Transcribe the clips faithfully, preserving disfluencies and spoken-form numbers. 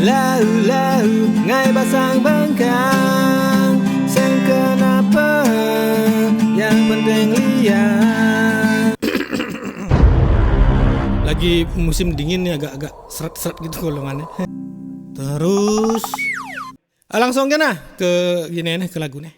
Lau-lau, ngai basang bengkang, seng kenapa, yang penting lihat. Lagi musim dingin nih, agak-agak seret-seret gitu golongannya. Terus, ah, langsung aja nah ke gini nih, ke lagu nih.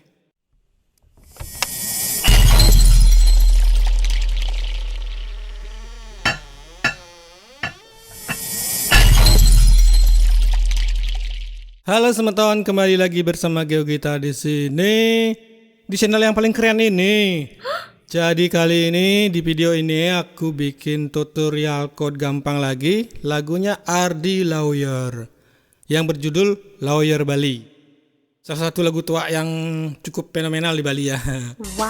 Halo semeton, kembali lagi bersama Geo Gita di sini, di channel yang paling keren ini. Jadi kali ini, di video ini, aku bikin tutorial chord gampang lagi, lagunya Ardi Lawyer, yang berjudul Lawyer Bali. Salah satu lagu tua yang cukup fenomenal di Bali ya. Wow.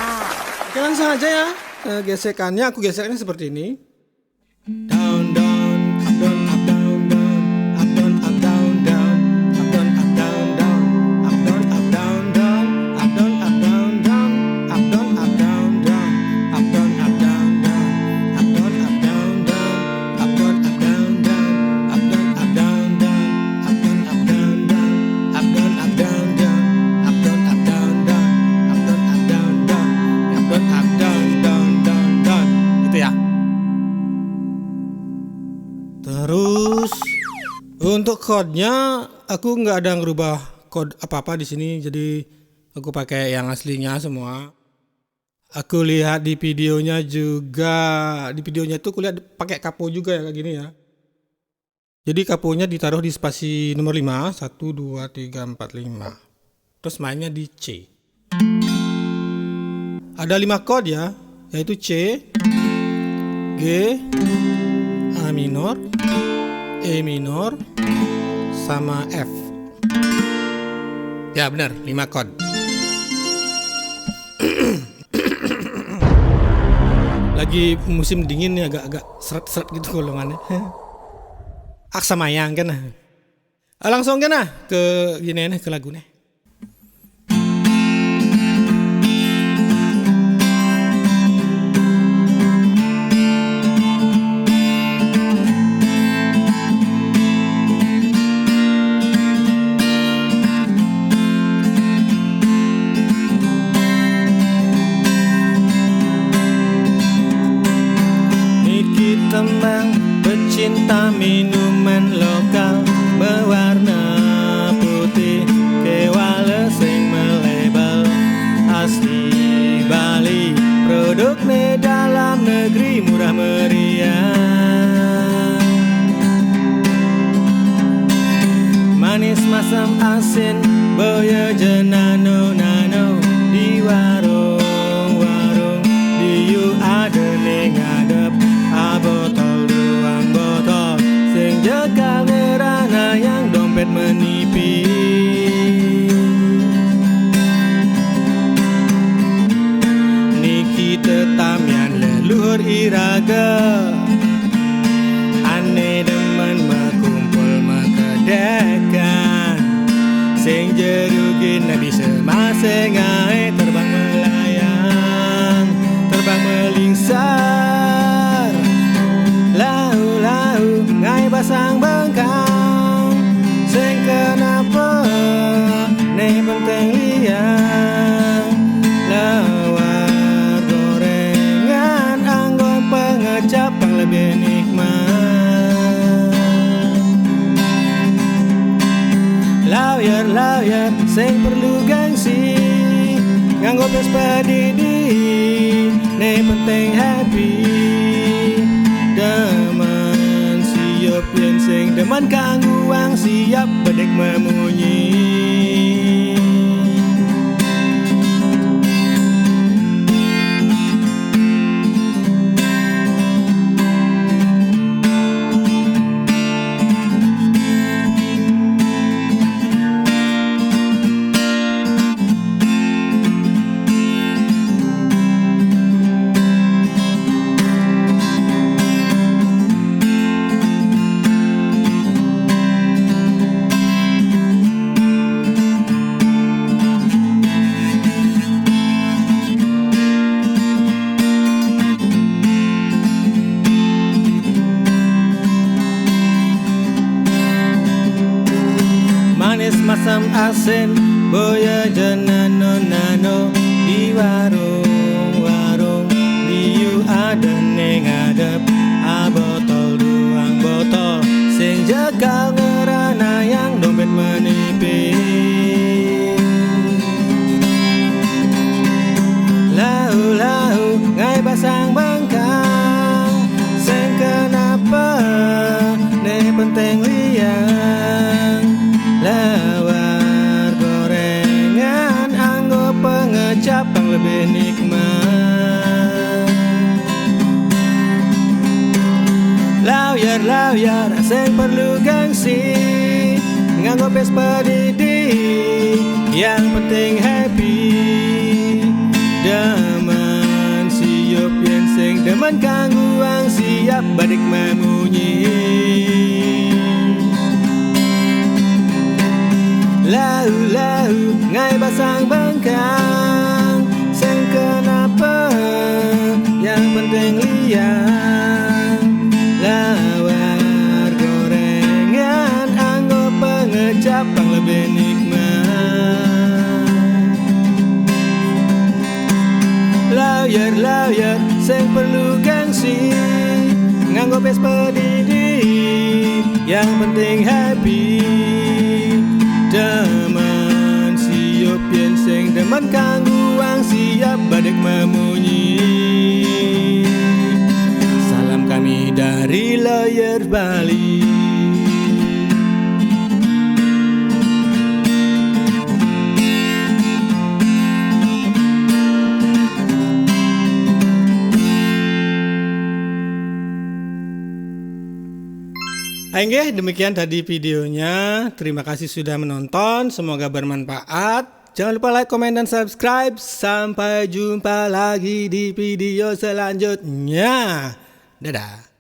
Oke, langsung aja ya. Eh, gesekannya, aku geseknya seperti ini. Down, down, up, down, up, down, down, up, down, up, down, down, up, down, up, down, down, up, down, up, down, down, up, down, up, down, down, up, down, up, down, down, up, down, up, down, down, up, down, up, down, down, up, down, up, down, down, up, down, up, down, down, up, down, up, down, down, up, down, up, down, down, up, down, up, down, down, up, down, up, down, down, down, down. Gitu ya. Terus untuk chordnya, aku nggak ada ngerubah chord apa-apa di sini, jadi aku pakai yang aslinya semua. Aku lihat di videonya juga, di videonya itu kulihat pakai capo juga ya, kayak gini ya. Jadi caponya ditaruh di spasi nomor lima, satu, dua, tiga, empat, lima. Terus mainnya di C. Ada lima chord ya, yaitu C, G, A minor, E minor, sama F. Ya benar, lima chord. Lagi musim dingin nih, agak-agak seret-seret gitu golongannya. Aksa mayang kan. Ah, langsung aja nah ke gini nih, ke lagu nih. Niki tembang pecinta minuman lokal, bewarna putih, kewala sing melebel, asli Bali, produkne dalam negeri murah meriah. Manis masam asin, boya je nano-nano, di warung-warung, diu ada ning ngadep, abotol duang botol, sing jekal ngeranayang dompet menipis. Niki tetamian leluhur iraga, ane demen mekumpul mekedekan, sing jerugin nabi semase ngae, terbang melayang, terbang melingsar, lau-lau ngae basang bengkang, sing kenapa, ne penting liang, lawar gorengan anggon pengecap pang lebih nikmat. Lawyer, lawyer, sing perlu gengsi, nganggo bles padidi, ne penting happy. Demen siap yen sing demen kanggo wang siap bedik memunyi. Masam asin, boya ja nano-nano, di warung-warung, liu ada ning adep, abotol duang botol, sing jekal ngeranayang dompet menipis. Lau-lau ngai basang bengkang, sing kenapa ne penting liang. Lawar gorengan anggo pengecap pang lebih nikmat. Lawyer-lawyer sing perlu gengsi, nganggo pes pedidi, yang penting happy. Demen siup yen sing demen kangguang, siap badik memunyi. Lau-lau ngai basang bengkang, sing kenapa, yang penting liang. Lawar gorengan anggo pengecap pang lebih nikmat. Lawyer-lawyer sing perlu gengsi, nganggo pes pedidi, yang penting happy. Demen siup yen sing demen kangguang, siap badik memunyi. Salam kami dari Lawyer Bali. Inggih, demikian tadi videonya. Terima kasih sudah menonton. Semoga bermanfaat. Jangan lupa like, komen, dan subscribe. Sampai jumpa lagi di video selanjutnya. Dadah.